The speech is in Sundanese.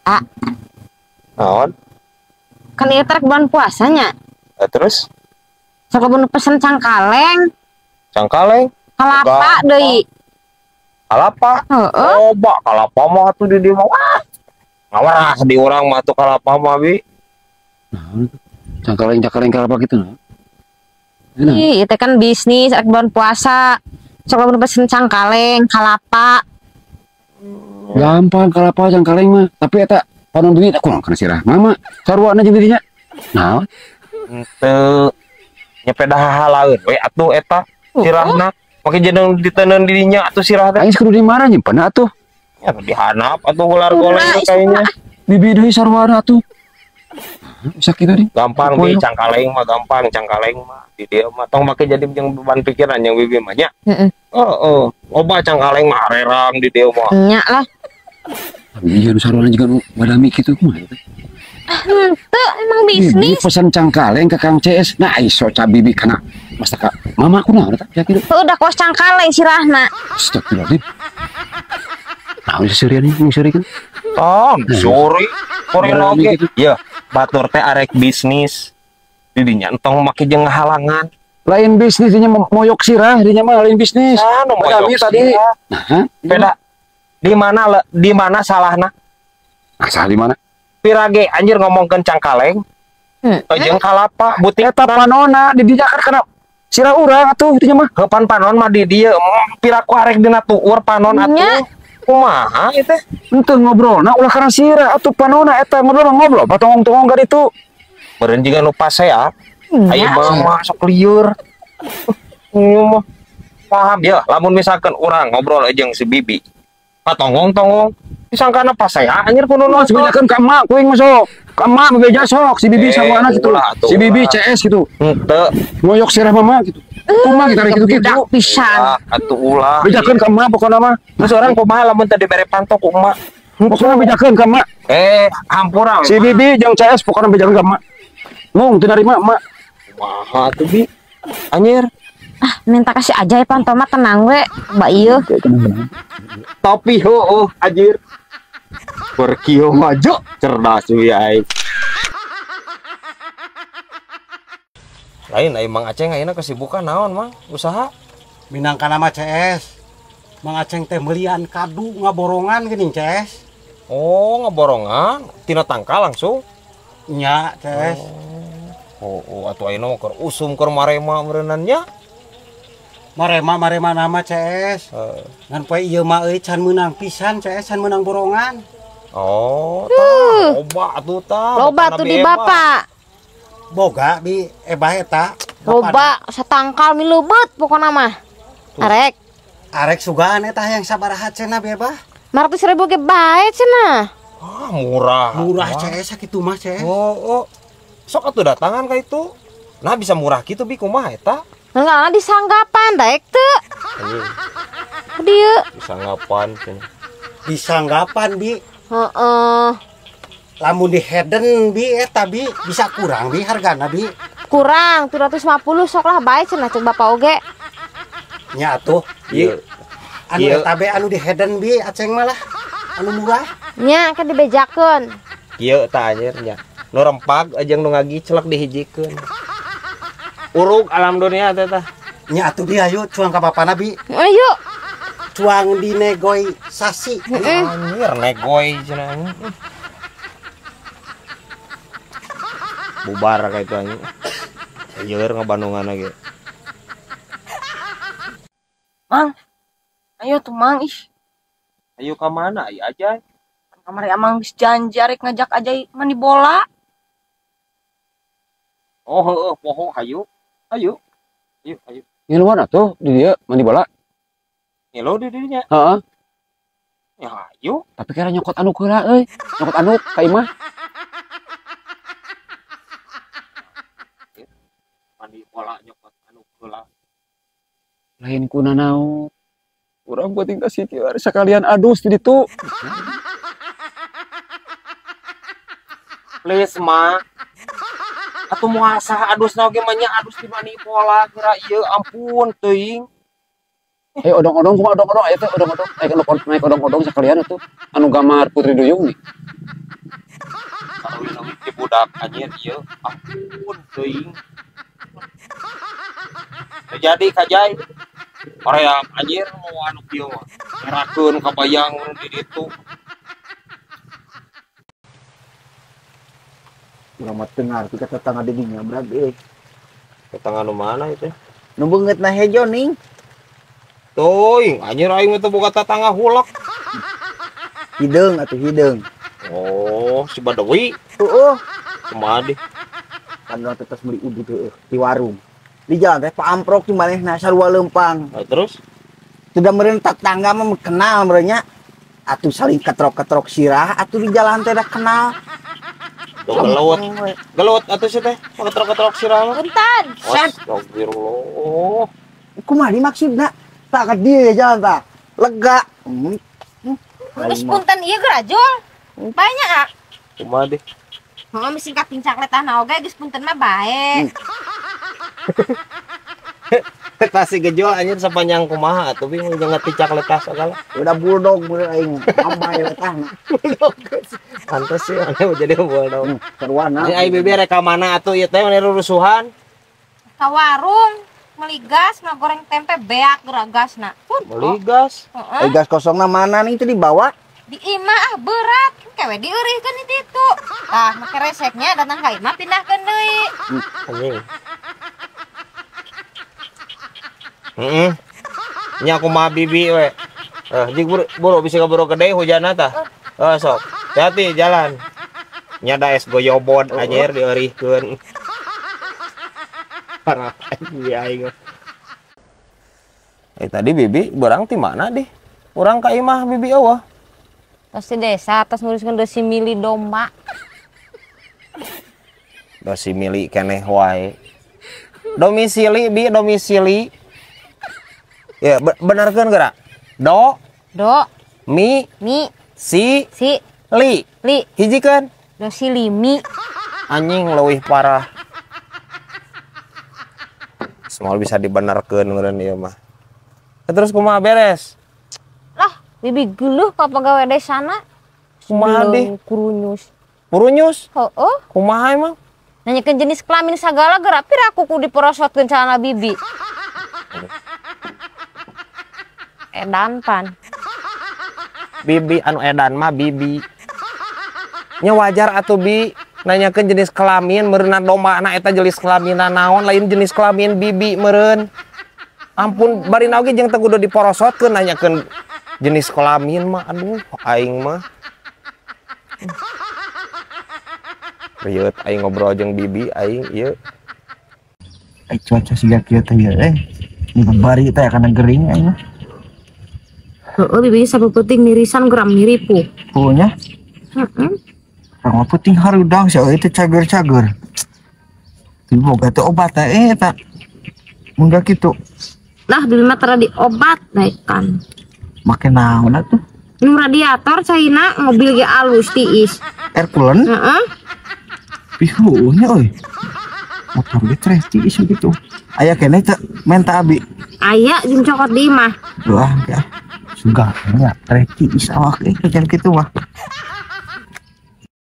Ah. Naon? Kan ieu teh bulan puasanya. Terus? Sok lamun pesen cangkaleng. Cangkaleng? Kalapa deui. Kalapa? Heeh. Loba kalapa mah atuh di dieu mah. Wah. Ngawarah di urang mah atuh kalapa mah bi. Naon? Cangkaleng-cangkaleng kalapa kitu naon? Ih, itu kan bisnis rek bulan puasa. Sok lamun pesen cangkaleng, kalapa. Gampang kalapa cangkaleng mah, tapi eta panon duit aku kana sirah mama saruana jeung dirinya. Naon? Henteu nyepeda hahalaeun we atuh eta sirahna. Make jeneng diteundeun dirinya atuh sirah teh. Aing kudu di mana nyimpen atuh? Ya dihanap atuh ular goleng kayaknya. Bibi deui saruana atuh. Bisa kitu deui. Gampang bi cangkaleng mah gampang cangkaleng mah di dieu mah tong make jadi jeung beban pikiran yang bibi mah nya. Heeh. Heeh, loba cangkaleng mah arerang di dieu mah. Nya lah. Iya, nu saruana juga nu badami kitu kumaha teh? Henteu emang bisnis. Bibi pesan cangkaleng ke Kang CS. Nah, iso ca bibi kana mastaka mama kunaon eta? Ya kitu. Udah kos cangkaleng sirahna. Astagfirullahaladzim. Naon seserian ieu seurikeun? Oh, suri. Suri oge. Ye, batur teh arek bisnis. Di dinya entong make jeung ngahalangan. Lain bisnis dinya moyok sirah, dinya mah lain bisnis. Nah, nu moyok tadi. Nah, beda. Di mana di mana salahna? Nah, salah di mana? Pirage anjir ngomongkeun cangkaleng. Jeung kalapa butik eta panona di dinya kan kana sirah urang atuh dinya mah. Heuh pan panon mah di dieu piraku arek dina tuur panon atuh. Kumaha ieu teh? Henteu ngobrolna ulah kana sirah atuh panona eta ngobrol mah ngobrol patongong-tongong ka ditu. Meureun jiga nu pasea. Aya mah sok lieur. Ieu mah paham ya lamun misalkan urang ngobrol jeung si Bibi. Patongong-tongong disangkana pasea anjir kudu nu sebenarnya ka emak kuing mah sok. Ka emak bebeja sok si Bibi sarwana kitu. Si Bibi CS gitu. Henteu moyok sirah mama gitu. Kumaha kita rek kitu-kitu pisan. Atuh ulah. Bejakeun ka emak pokona mah. Terus orang kumaha lamun teu dibere panto ku emak? Pokona bejakeun ka emak. Hampura. Si Bibi jeung CS pokona bejakeun ka emak. Mung teu narima emak. Kumaha atuh Bi? Anjir. Ah, minta kasih aja ya panto mah tenang we, mbak ieu. Tapi heueuh anjir. Berkieu maju cerdas we aing. Lain aing Mang Aceng ayeuna kesibukan naon Mang? Usaha? Minangka nama CS. Mang Aceng teh melian kadu ngaborongan geuning CS. Oh, ngaborongan tina tangkal langsung? Nya, CS. Oh, atuh ayeuna mah keur usum keur marema meureunnan nya. Marema nama CS. Ngan poe ieu mah euy can meunang pisan CS, can meunang borongan. Oh, tah loba atuh tah. Loba tuh di bapak. Boga bi ebah eta. Loba satangkal mileubet pokona mah. Arek. Arek sugaan eta hayang sabaraha cenah bi ebah? 500.000 ge bae cenah. Ah, murah. Murah CS sakitu mah CS. Oh, oh. Sok atuh datangan ka itu. Nah bisa murah kitu bi kumaha eta? Enggak disanggapan daek teu. Dieu. Disanggapan cenah. Disanggapan bi. Heeh. Lamun di Heden bi eta bi bisa kurang bi hargana bi. Kurang 750 sok lah bae cenah cek bapak oge. Nya atuh bi. Anu eta be anu di Heden bi aceng malah anu murah. Nya kan dibejakeun. Kieu tah anjir nya. Nu rempag jeung nu ngagicelek dihijikeun. Urug alam dunia teh tah. Nya atuh bi ayo cuang ka bapana bi. Ayo. Cuang di negoisasi. Anjir negoy cenah. Bubar kayak itu anjing. Ieur ngabandungan lagi. Mang. Ayo tuh Mang ih. Ayo ka mana? Ayo aja. Kamari amang geus janji arek ngajak aja mandi bola. Oh heueuh poho hayu. Ayo. Ayo, ayo. Ngiluan atuh di dieu mandi bola. Ngilu di dinya. Heeh. Ya ayo. Tapi kira nyokot anu heula euy. Nyokot anu ka imah. Mandi bola nyokot anu heula. Lain kuna naon. Urang penting ka si kieu sakalian adus di ditu. Please ma. Atuh muasah adusna oge mah nya adus di mandi bola geura ieu ampun teuing. Odong-odong kumaha odong-odong aya teh odong-odong naik odong-odong sakalian atuh anu gambar Putri Duyung nih. Budak anjir ieu ampun teuing. Teu jadi kajai. Hoream anjir mau anu kieu mah. Ngerakeun kabayang di ditu. Urang mah teu ngarti ka tetangga di dinya brag euy. Tetangga nu mana itu? Nu beungeutna hejo ning. Teuing anjir aing mah teu boga tetangga hulek. Hideung atuh hideung. Oh, si Badawi. Heeh. Kumaha deh? Kan urang teh tos meuli udud heueuh di warung. Di jalan teh paamprok di manehna sarua leumpang. Nah, terus? Sudah meureun tetangga mah kenal meureun nya. Atuh saling ketrok-ketrok sirah atuh di jalan teh da kenal. Tuh gelut. Gelut atuh sih teh, ketrok-ketrok sirah mah. Punten. Astagfirullah. Kumaha dimaksudna? Tak ka dieu ya jalan tah. Lega. Geus punten ieu gerajul. Banyak ah. Kumaha deh? Heeh, misi kapincak letahna oge geus punten mah bae. Tasi gejol anjir sepanjang kumaha atuh bingung jeung ngaticak letah sagala. Udah bulldog bener aing. Ambai letahna. Bulldog. Pantes sih aneh jadi bulldog. Sarwana. Ini aing bibi rek ka mana atuh ieu teh meni rurusuhan? Ka warung meuli gas, ngagoreng tempe beak geura gasna. Meuli gas. Heeh. Gas kosongna mana nih itu dibawa? Di imah ah berat, kewe dieureurkeun di ditu. Tah, make reseknya datang ka imah pindahkeun deui. Anjing. Heeh. Nya kumaha bibi we. Jig buru bisa kaburu gede hujanna tah. Sok. Hati jalan. Nya da es goyobod anjir dieurihkeun. Parah anjing aing. Tadi bibi berang ti mana deh? Urang ka imah bibi eueuh. Tos di desa, tos nguruskeun dosimili domba. Dosimili keneh wae. Domisili bi domisili. Ya, benerkeun geura. Do mi si li li hijikeun. Dosilimi. Anjing leuwih parah. Semua bisa dibenerkeun meureun ieu mah. Terus kumaha beres? Lah, bibi geuleuh ka pagawe desana. Kumaha deh? Kurunyus. Kurunyus? Heeh. Kumaha emang? Nanyakeun jenis kelamin sagala geura pira kuku diporosotkeun calana bibi. Edan pan. Bibi anu edan mah bibi. Nya wajar atuh bi nanyakeun jenis kelamin meureunna dombana eta jenis kelaminna naon lain jenis kelamin bibi meureun. Ampun bari oge jeung teu kudu diporosotkeun nanyakeun jenis kelamin mah aduh aing mah. Rieut aing ngobrol jeung bibi aing ieu. Ai cuaca siga kieu teh ieu eh. Bari teh kana gering aing mah. Heeh, bibi sapu peuting mirisan geura miripu. Oh nya? Heeh. Urang mah peuting harudang sia euy teh cager-cager. Teu boga teh obat teh eta. Mun gak kitu. Lah bibi mah tara diobat naikkan. Make naon atuh? Nu radiator caina mobil ge alus tiis. Air coolant? Heeh. Pihuh nya euy. Motor ge treh tiis gitu. Aya keneh teh menta abi. Aya jeung cokot di imah. Wah, ya. Suga nya treh tiis awak euy kajan kitu mah.